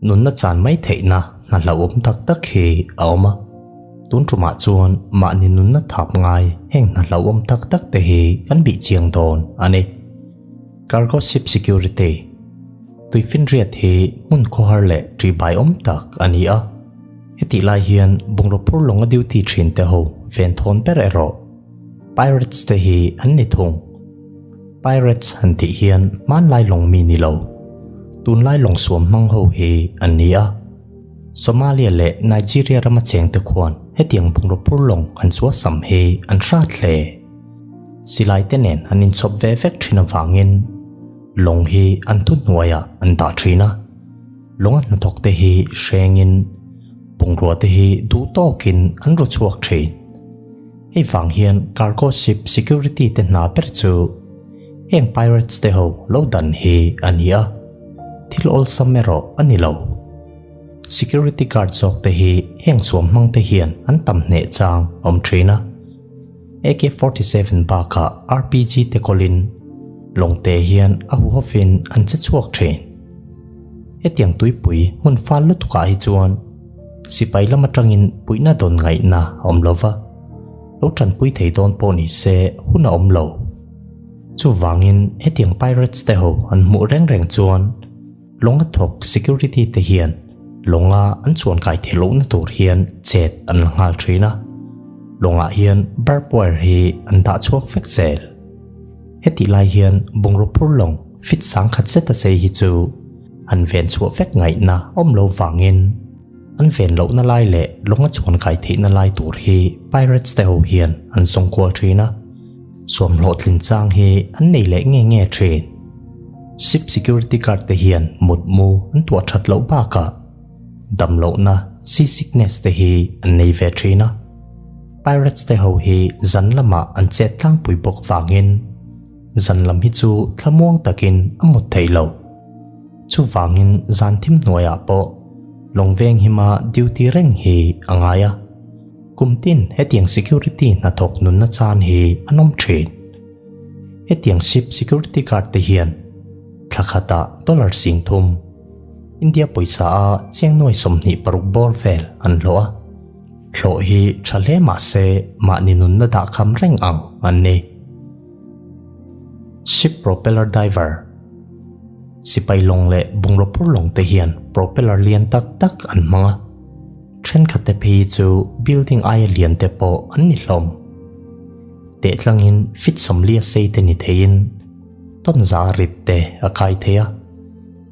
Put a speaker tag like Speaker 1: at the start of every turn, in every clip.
Speaker 1: Nunna chan mai theihna hna hlauhawm tak tak hi a awm a. Tun tumah chuan mahni nunna thap ngai heng hna hlauhawm tak tak te hi kan bih chiang dawn a ni. Cargo Ship Security Tuifinriat hi hmun khawhar leh ṭihbai awm tak a ni a. Hetih lai hian bungraw phur lawnga duty ṭhin te ho venthawn ber erawh Pirates te hi an ni thung. Pirates han tih hian hmanlai lawng mi ni lo, tunlai lawng suam hmang ho hi an ni a. Somalia leh Nigeria rama chengte khuan hetiang bungraw phur lawng han suasam hi an hrat hle. Silai te nen an inchhawp ve vek thin avangin lawng hi an thuhnuaiah an dah thin a. Lawnga hnathawk te hi hrengin bungrua te hi duh tawkin an ru chhuak thin. Hei vang hian cargo ship security te hna ber chu heng pirates te ho lo dan hi a ni a, thil awlsam erawh a ni lo. Security guard zawk te hi heng suam hmang te hian an tam hneh chang a awm thin a. AK-47 bakah RPG te kawlin lawng te hian a huhovin an che chhuak thin. Hetiang tuipui hmun fal lutukah hi chuan Sipai lam atangin puihna dawn ngaihna a awm lo va, lo tanpui thei dawn pawh ni se hun a awm lo. Chuvangin hetiang pirates te ho an hmuh reng reng chuan lawnga thawk security te hian lawnga an chuan kai thei lohna tur hian chet an la nghal thin a, lawngah hian barb wire hi an dah chhuak vek zel. Hetih lai hian bungraw phur lawng fit sangkhat zet a sei hi chu An ven chhuah vek ngaihna awm lo vangin an ven lohna lai leh lawnga chuan kai theihna lai tur hi Pirates te ho hian an zawng kual thin a, suam hlawhtlin chang hi an nei leh nge nge thin. Ship security guard te hian mutmu an tuah that loh bakah dam lohna sea sickness te hi an nei ve thin a, Pirates te ho hi zan lamah an chet tlangpui bawk vangin Zan lam hi chu thlamuang takin a mut theih loh. Chuvangin zan thim hnuaiah pawh lawng veng hima duty reng hi a ngai a. Kum tin hetiang security hnathawk nunna chan hi a nawm thin. Hetiang ship security guard te hian thla khatah dollar 30, India pawisa a cheng nuai 26 bawr vel an hlawh a. Hlawh hi tha hle mah se mahni nunna dahkham reng ang an ni. Ship propeller diver, Sipai lawng leh bungraw phur lawng te hian propeller lian tak tak an hmang a, thenkhat te phei hi chu building aia lian te pawh an ni hlawm. Tehtlangin fit 40 sei te ni theiin tawn za rit te a kai thei a,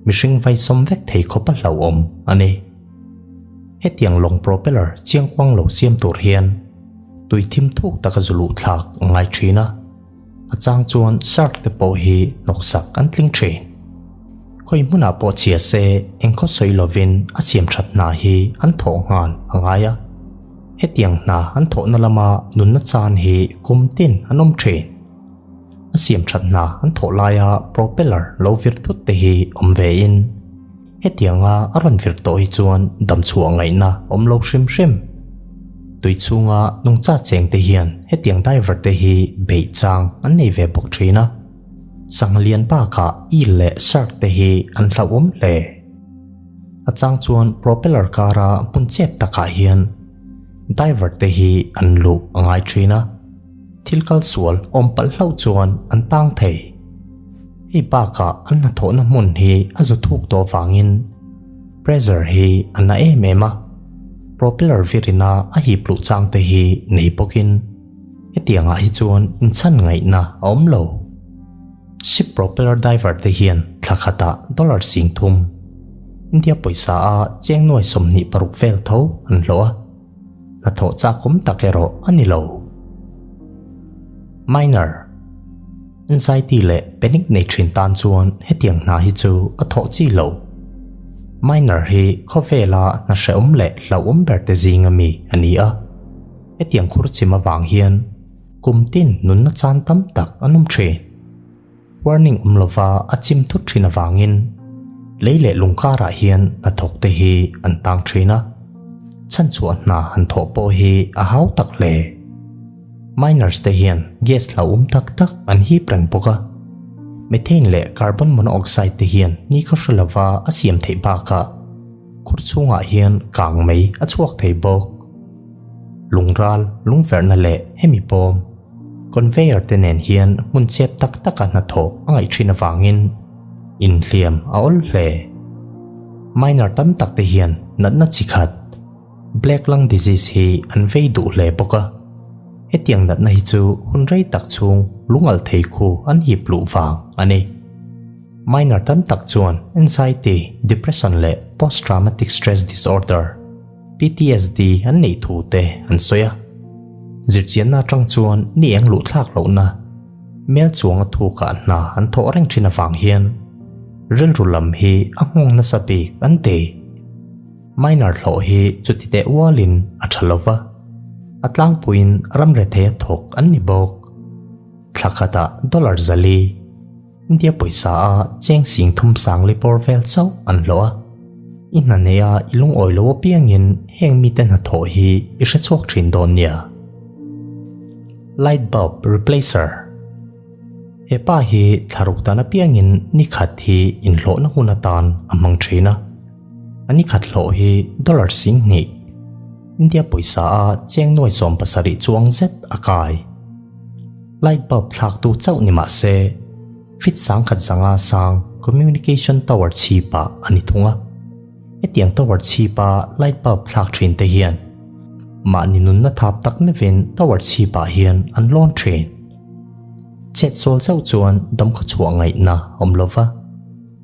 Speaker 1: mihring vai sawm vek thei khawp a hlauhawm a ni. Hetiang lawng propeller chiangkuang lo siam tur hian tui thim thuk taka zu luh thlak a ngai thin a, a chang chuan shark te pawh hi hnawksak an tling thin. Khawi hmunah pawh chhia se engkhaw sawi lovin a siam that hna hi an thawh nghal a ngai a, hetiang hna an thawhna lama nunna chan hi kum tin an awm thin. A siam that hna an thawh laia propeller lo vir thut te hi awm vein, Hetianga a rawn vir tawh hi chuan damchhuah ngaihna awm lo hrim hrim. Tui chhunga nungcha cheng te hian hetiang diver te hi beih chang an nei ve bawk thin a. Sangha lian bakah eel leh shark te hi an hlauhawm hle. A chang chuan propeller kara hmun chep takah hian diver te hi an luh a ngai thin a. Thil kal sual awm palh hlauh chuan an tang thei. Hei bakah an hnathawhna hmun hi a zu thuk tawh vangin pressure hi a na em em a, propeller virina a hip luh chang te hi nei bawkin hetiangah hi chuan inchhan ngaihna a awm lo. Ship propeller diver te hian thla khatah dollar 30,000, India pawisa a cheng nuai 26 vel tho an hlawh a. Hnathawh chak awm tak erawh a ni lo. Minor, Anxiety leh panic nei thin tan chuan hetiang hna hi chu a thawh chi lo. Minor hi khawvela hna hrehawm leh hlauhawm ber te zinga mi a ni a. Hetiang khur chim avang hian kum tin nunna chan tam tak an awm thin. Warning awm lova a chim thut thin avangin lei leh lung karah hian hnathawk te hi an tang thin a, chhanchhuah hna han thawh pawh hi a hau tak hle. Miners te hian gas hlauhawm tak tak an hip reng bawk a, methane leh carbon monoxide te hian ni khaw hre lova a siam theih bakah. Khur chhungah hian kang mei a chhuak thei bawk. Lungral, lungverhna leh hemi bawm, conveyor te nen hian hmun chep tak taka hnathawh a ngaih thin avangin inhliam a awl hle. Miner tam tak te hian natna chi khat, Black lung disease hi an vei duh hle bawk a. Hetiang natna hi chu hun rei tak chhung lungalh thei khu an hip luh vang a ni. Miner tam tak chuan anxiety, depression leh post-traumatic stress disorder, PTSD, an neih thu te an sawi a. Zirchianna atang chuan ni eng luh thlak lohna, mel chuanga thukah hna an thawh reng thin avang hian rilru lam hi a nghawng nasa bik an ti. Miner hlawh hi chuti teh ualin a tha lova, a tlangpuiin ram rethei a thawk an ni bawk. Thla khatah dollar 400, India pawisa a cheng sing thum sang li bawr vel chauh an hlawh a. I hna neia i lungawi lo apiangin heng mite hnathawh hi i hre chhuak thin dawn nia. Light bulb replacer He pa hi thlaruk dan apiangin ni khat hi inhlawhna hun atan a hmang thin a. A ni khat hlawh hi dollar 2000, India pawisa a cheng nuai 70 chuang zet a kai. Light bulb thlaktu chauh ni mah se, fit 1005 sang communication tower chhipah a ni thung a. Hetiang tower chhipa light bulb thlak thin te hian mahni nunna thap tak meuhin tower chhipah hian an lawn thin. Chet sual chauh chuan damkhaw chhuah ngaihna awm lova.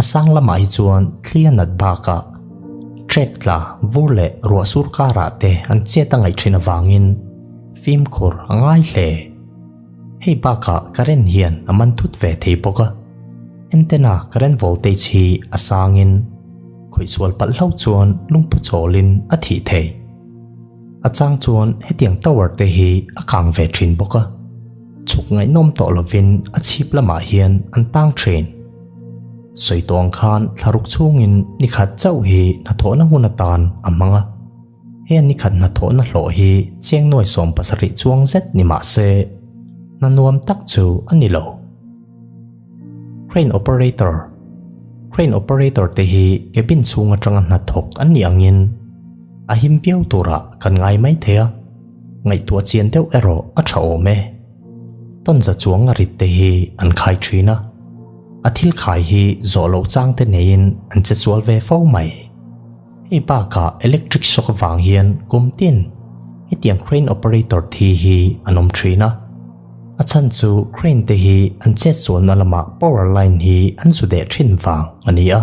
Speaker 1: A sang lamah hi chuan thli a nat bakah trek tla vur leh ruah sur karah te an chet a ngaih thin avangin fimkhur a ngai hle. Hei bakah current hian a man thut ve thei bawk a, antenna current voltage hi a sangin khawihsual palh hlauh chuan lungphu chawlin a thih thei. A chang chuan hetiang tower te hi a kang ve thin bawk a, chhuk ngaihnawm tawh lovin a chhip lamah hian an tang thin. Sawi tawng khan thlaruk chhungin ni khat chauh hi hnathawhna hun atan a hmang a. He ni khat hnathawhna hlawh hi cheng nuai 70 chuang zet ni mah se, hna nuam tak chu a ni lo. Crane operator Crane operator te hi cabin chhung atanga hnathawk an nih angin a him viau turah kan ngai mai thei a, ngaihtuah chian deuh erawh a tha awm e. Tawnza chuang a rit te hi an khai thin a, a thil khai hi zawh loh chang te neiin an che sual ve fo mai. Hei bakah electric shock avang hian kum tin hetiang crane operator thi hi an awm thin a, a chhan chu crane te hi an chet sualna lamah power line hi an zu deh thin vang a ni a,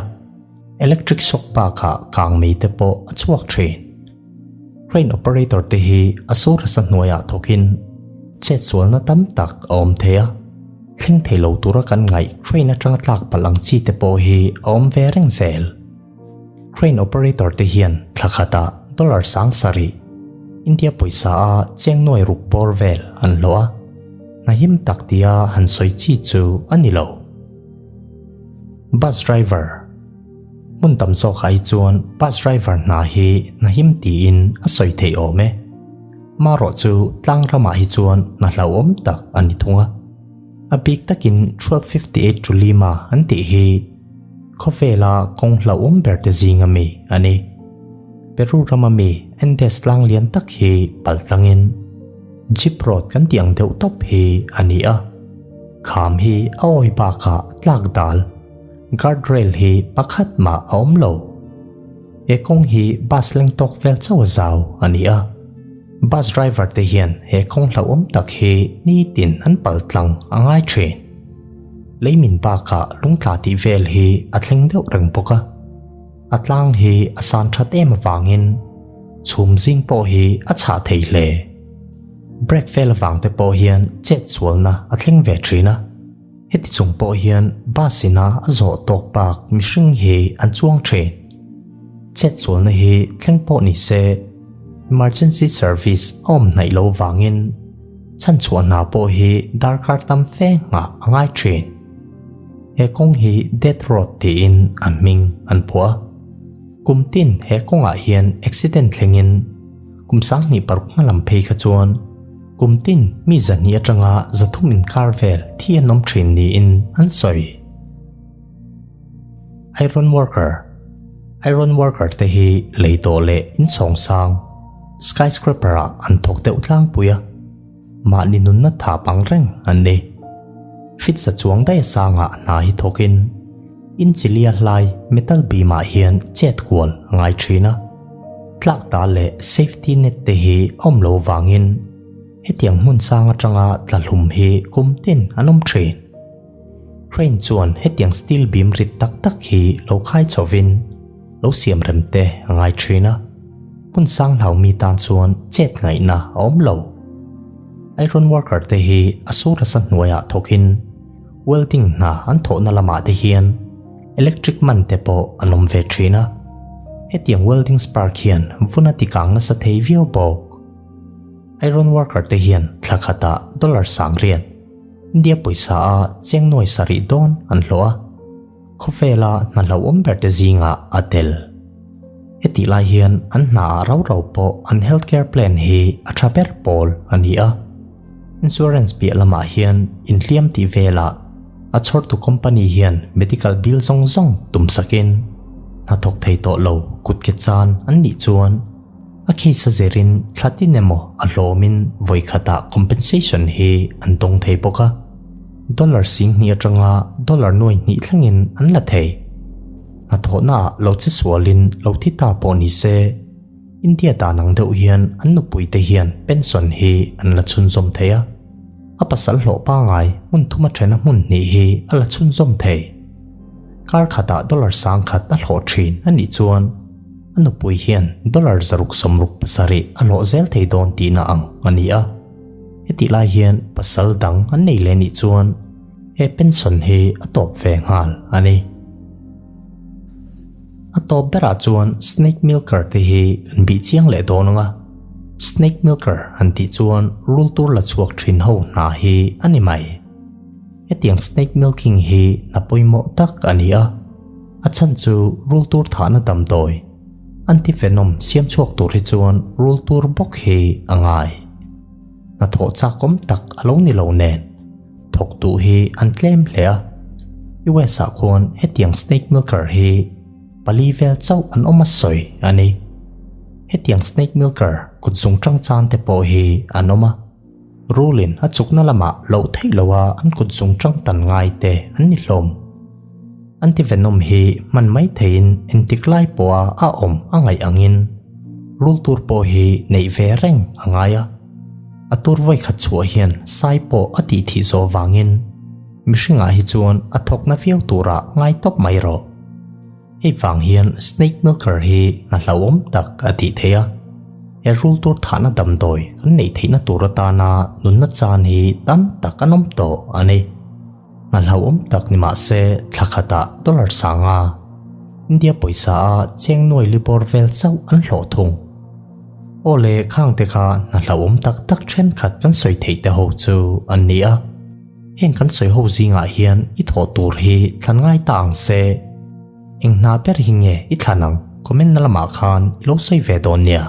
Speaker 1: electric shock bakah kang mei te pawh a chhuak thin. Crane operator te hi a sur rasa hnuaiah thawkin chet sualna tam tak a awm thei a, thleng thei lo tura kan ngaih crane atanga tlak palh ang chi te pawh hi a awm ve reng zel. Crane operator te hian thla khatah dollar 7000, India pawisa a cheng nuai ruk bawr vel an hlawh a, hna him tak tia han sawi chi chu a ni lo. Bus driver Hmun tam zawkah hi chuan bus driver hna hi hna him tiin a sawi theih awm e. Marawh chu tlang ramah hi chuan hna hlauhawm tak a ni thung a. A bik takin 1258 to Lima an tih hi khawvela kawng hlauhawm ber te zinga mi a ni. Peru rama mi Andes tlang lian tak hi pal tlangin jeep road kan tih ang deuh tawp hi a ni a. Kham hi a awi bakah tlak dal. Guardrail hi pakhat mah a awm lo. He kawng hi bus leng tawk vel chauh a zau a ni a. Bus driver te hian he kawng hlauhawm tak hi nitin an pal tlang a ngai thin. Leimin bakah lungtla tih vel hi a thleng deuh reng bawk a. A tlang hi a san that em avangin chhum zing pawh hi a chhah thei hle. Brake vel avang te pawh hian chet sualna a thleng ve thin a. Heti chung pawh hian bus ina a zawh tawk bak mihring hi an chuang thin. Chet sualna hi thleng pawh ni se, emergency service a awm hnaih lo vangin chhanchhuah hna pawh hi darkar tam fe nghah a ngai thin. He kawng hi Death Road tiin an hming an phuah a. Kum tin he kawngah hian accident thlengin kum 26 hma lam phei kha chuan Kum tin mi 200 atanga 300 inkar vel thi an awm thin niin an sawi. Iron worker. Iron worker te hi lei tawh leh inchhawng sang, skyscraper ah an thawk deuh tlangpui a, mahni nunna tha pang reng an ni. Fit za chuang daih a sangah hna hi thawkin inchilia hlai metal beam ah hian chet kual a ngai thin a, tlak ta leh safety net te hi a awm lo vangin hetiang hmun sang atanga tla hlum hi kum tin an awm thin. Crane chuan hetiang steel beam rit tak tak hi lo khai chhovin lo siam rem te a ngai thin a, hmun sang hlau mi tan chuan chet ngaihna a awm lo. Iron worker te hi a sur asa hnuaiah thawkin welding hna an thawhna lamah te hian electric man te pawh an awm ve thin a, hetiang welding spark hian vun a tikang nasa thei viau bawk. Iron worker te hian thla khatah dollar 90,000 India pawisa a cheng nuai sarih dawn an hlawh a, khawvela hna hlauhawm ber te zingah a tel. Hetih lai hian an hna ah rau rau pawh an health care plan hi a tha ber pawl a ni a. Insurance piah lamah hian inhliam tih velah a chhawrtu company hian medical bill zawng zawng tum sakin hnathawk thei tawh lo kut ke chan an nih chuan A case a zirin thla tin emaw a hlawmin vawi khatah compensation hi an dawng thei bawk a, dollar 2000 atanga dollar 2000 thlengin an la thei. Hnathawhnaah lo che sualin lo thi ta pawh ni se, India dan ang deuh hian an nupuite hian pension hi an la chhunzawm thei a, a pasal hlawh pangai hmun thuma thena hmun hnih hi a la chhunzawm thei. Kar khatah dollar 10,000 a hlawh thin a nih chuan, A nupui hian dollar 667 a hlawh zel thei dawn tihna ang a ni a. Hetih lai hian pasal dang an nei leh nih chuan he pension hi a tawp ve nghal a ni. A tawp berah chuan snake milker te hi an bih chiang leh dawn ang a. Snake milker han tih chuan rul tur la chhuak thin ho hna hi a ni mai. Hetiang snake milking hi hna pawimawh tak a ni a. A chhan chu rul tur thahna damdawi, antivenom, siam chhuak tur hi chuan rul tur bawk hi a ngai. Hnathawh chakawm tak a lo ni lo nen, thawk duh hi an tlem hle a. US ah khuan hetiang snake milker hi pali vel chauh an awm a sawi a ni. Hetiang snake milker kut zung tang chan te pawh hi an awm a. Rulin a chukna lamah loh theih loha an kut zung tang tan ngai te an ni hlawm. Antivenom hi hman mai theiin entik lai pawha a awm a ngaih angin rul tur pawh hi neih ve reng a ngai a. A tur vawi khat chhuah hian sai pawh a tih thih zawh vangin mihringah hi chuan a thawkna viau turah ngai tawp mai rawh. Hei vang hian snake milker hi hna hlauhawm tak a tih theih a, he rul tur thahna damdawi kan neih theihna tur atana nunna chan hi tam tak an awm tawh a ni. Hna hlauhawm tak ni mah se thla khatah dollar 50 India pawisa a cheng nuai libawr vel chauh an hlawh thung. Aw le khang te kha hna hlauhawm tak tak thenkhat kan sawi theih te ho chu an ni a. Heng kan sawi ho zingah hian i thawh tur hi thlan ngai ta ang se. Eng hna ber hi nge i thlan ang? Comment na lamah khan i lo sawi ve dawn nia.